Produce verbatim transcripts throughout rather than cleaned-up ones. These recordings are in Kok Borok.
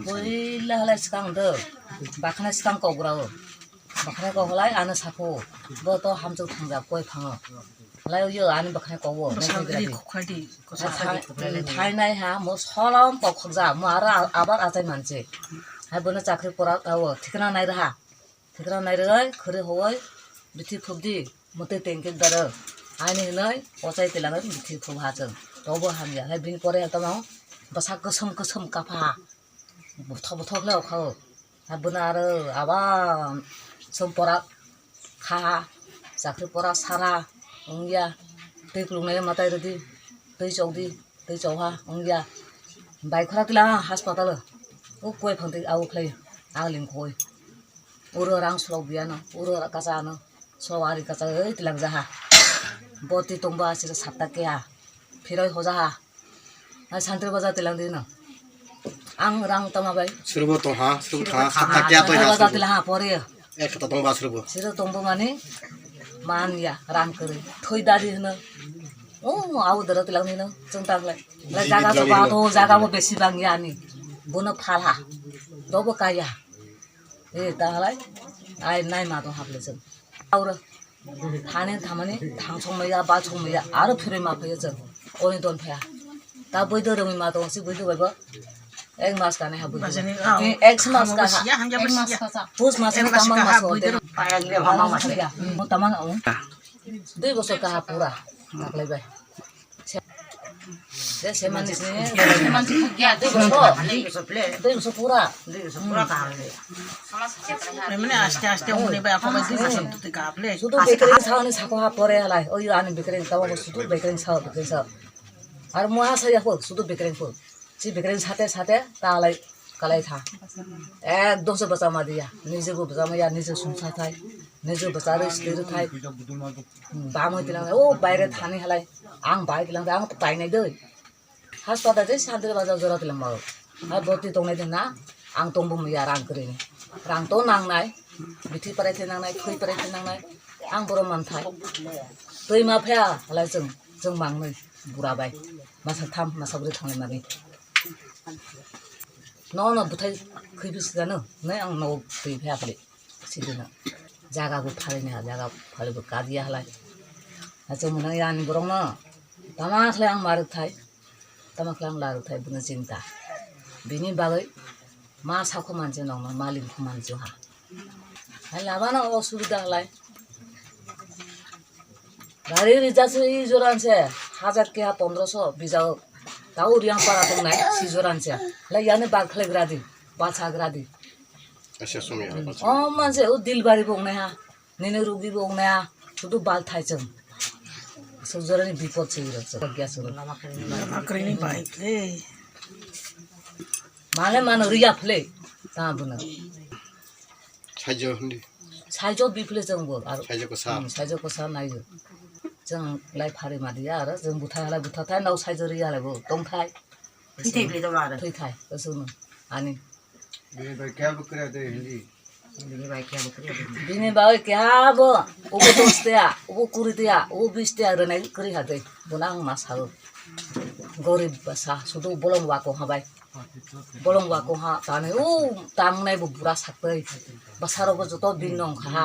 Poila halai swkang do, bakhana swkang kok rao. Bakhana kok halai ano sako, bo to hamchwk thangjak koi phango. Halai yo ani bakhana kok o, nai thai gradi. Thainai ha, mo solom kok khokjak, mo aro abar achai manse. Hai bono chakri pora, o, thikna nai raha. Thikra nairwgwi khwrwi howoi bithi phubdi, mwtwi tengkhe daro. Ani hinoi ochai tilangwi bithi phub ha chwng. Tobo hamya. Hai bini pore tamo bwsa kwswm kwswm kapha. Bwthok bwthok khe okha o. Hai bwno aro aba chwng pora kha ha. Chakri pora sara wngya. Twi kulungnai mwtai rwdi. Twi chokdi. Twi chokha wngya. Bai khora tilang haspatal o. O koi phangtwi au khlai. Ang limkhoi. Uro rang sulok biyano, uro kacha ano, so ari kacha oi tilang jaha. Boti tongba sira satta keha, phiroi hojaha. Ai santri baja tilang dino. Ang rang tama bai. Sirbo tongha, sirbo tha, satta keha toi santri baja hasirbo. Tilang ha pore. Ek kata tongba sirbo. Sira tongbo mani man ya rang kere. Thoi dari hino. O au dara tilang dino. Chungtak lai. Lai jaga so ba to jaga bo besi bang ya ani. Bono phalha. Dobo kaya. E, ta halai? Ai, nai ma tong haple chwng. Auro. Thani thamani, thang song maya, bal song maya, aro phiroi ma phaiyo chwng. Oni don phaya. Ta bui do rwngwi ma tong si bui do bai bo. Ek mas ka nai ha bui do. Bajani, ah. Ek mas ka ha. Hamya basiya. Pus mas ka, tamang mas ka. Mo tamang ang. Dui bosor ka ha pura. Taklai bai. De, se mansi, se mansi, ya, dui bosor. Dui bosor pura. Dui bosor pura kaham le. Mane aste aste hone bai, ako bai dui bosor tu kaham le. Sudu bekereng sao ni sako ha pore halai. Oyo ani bekereng tabo sudu bekereng sao, bekereng sao. Ar mo ha saya po, sudu bekereng po. Si bekereng sate sate ta halai kalai tha. Ekdom se bachama diya. Nije bo bachama ya, nije sumsa thai. Nije bachari siri thai. Bamoi tilang o baire thani halai. Ang bai tilang ang to painai doi. Haspatal de santri bajar jora tilang mau. Hai boti tongnai de na. Ang tongbo muya rang kri ni. Rang to nangnai. Bithi parai the nangnai, thui parai the nangnai. Ang boro man thai. Twi ma phaya halai chwng, chwng mangnai bura bai. Masa tham, masa bwrwi thanglai mani. No, no, bwthai khwi bisi gano. Nai ang no twi phaya phali. Sidina. Jaga bo phalini ha, jaga phali bo kadiya halai. Achung mwnang yani borok no. Tama khlai ang maruk thai. Tama khlai ang laruk thai bwno chinta. Bini bagwi ma sakho manse nokno, ma limkho manse ha. Hai labano osubida halai. Gari rijak se i joran se, hajar keha pondroso bijao. Tao Riang para tongnai, si joran se. Lai yani bal khlai gradi, bal sa gradi. Asia sumya. O manse, o dilbari bo ongnai ha. Nini rugi bo ongnai ha. Sudu bal thai chwng. Sok jorani bipod se iro chwng. Gya chwng. Lama kharini bai khle. Mane mano riya phle. Ta bwno. Saijo hindi. Saijo biphle chwng bo. Aro saijo kosa. Hmm, saijo kosa naiyo. Chwng lai phari ma diya aro chwng butha halai butha thai nau saijo riya halai bo tong thai. Thwi thai bile tong aro. Thwi thai, chwng ani. Bini bai kya bukre de hindi. Bini bai kya bukre de hindi. Bini bai kya bo, ubo dos tiya, ubo kuri tiya, ubo bis tiya rwnai kri ha de. Bwno ang ma sao. Gorib bwsa, sudu bolong wako ha bai. Bolong wako ha, tani, o, tangnai bo bura saktwi. Bwsarok bo joto bini nong kha ha.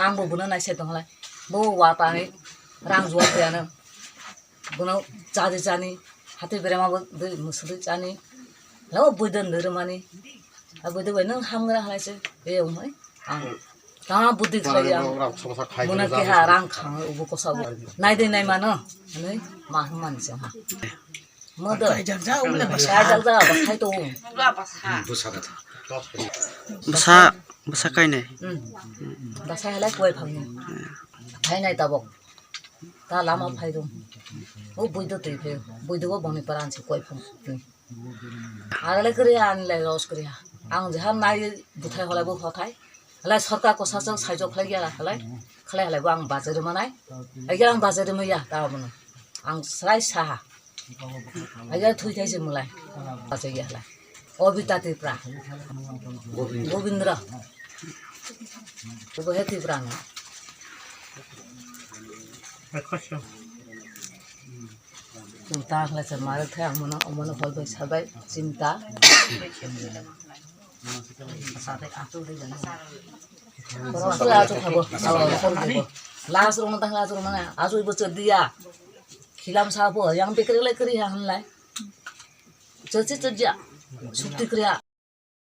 Ang bo bwno naisai tong lai. Bo wa tani, rang juwa tiyano. Bwno chadi chani, hati berema bo dui musudi chani. Labo buidon dui rwmani. A buidon bai nung hamgra halai se, e, umai. Ang. Tama budi khlai ang. Muna keha rang khang ubu kosa ubu. Nai dei nai mano. Nai ma hum man se ha. Modo. Kai jak ja, um le basa. Kai jak ja, basa to. Bwsa, bwsa kainai. Hmm. Basa halai koi phangni. Hai nai tabok. Ta lama phai dong. O buido twi phai. Buido bo boni paran se koi phang. Arale kri an le los kri. Ang jaha nai buthai hola bo hothai. Halai sorkar kosa chwng saijo khlai ya halai. Khlai halai bo ang bajai rwmanai. Ai ang bajai rwmaya ta abono. Ang srai saha. Ai thui thai se mulai. Bajai ya halai. Obita Tripura. Gobindra. Bo he Tripura no. Chwng ta khlai se mare thai ang mano, mano phol bai sabai chinta. Last rong ta last rong mane achu ibo chediya. Khilam sa bo yang bekri lai kri ha hanlai. Chedi chediya. Sukti kriya.